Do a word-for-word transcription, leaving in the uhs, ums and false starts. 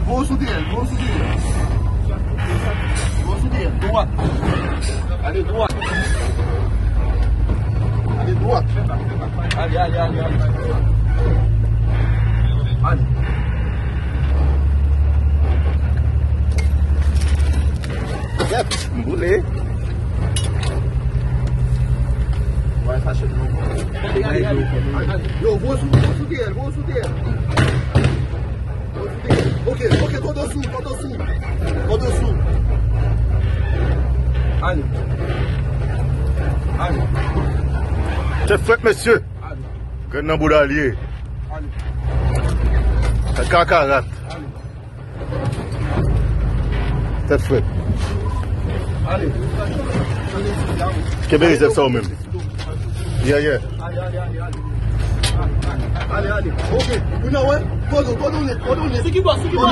Bon sou teren, bon sou teren. Bon sou teren, dwat. Ale dwat. Ale dwat. Ale, ale, ale, ale. Ale. Yep, m boule. Mwen fache non. Yo, bon sou, bon sou teren, bon sou teren. Ok, ok, tonton sou, tonton sou. Tonton sou. Ale. Ale. Tèt frèt, mesye. Ale. Grenn nan bouda l ye. Ale. Kakarat. Ale. Tèt frèt. Ale. Kenbe rezèv sa ou menm. Yeah, yeah. Ale, ale, ale, ale. Ale, ale. Ok. Ou nan wè? Kòdone, kòdone, kòdone. Sou ki bò, sou ki bò?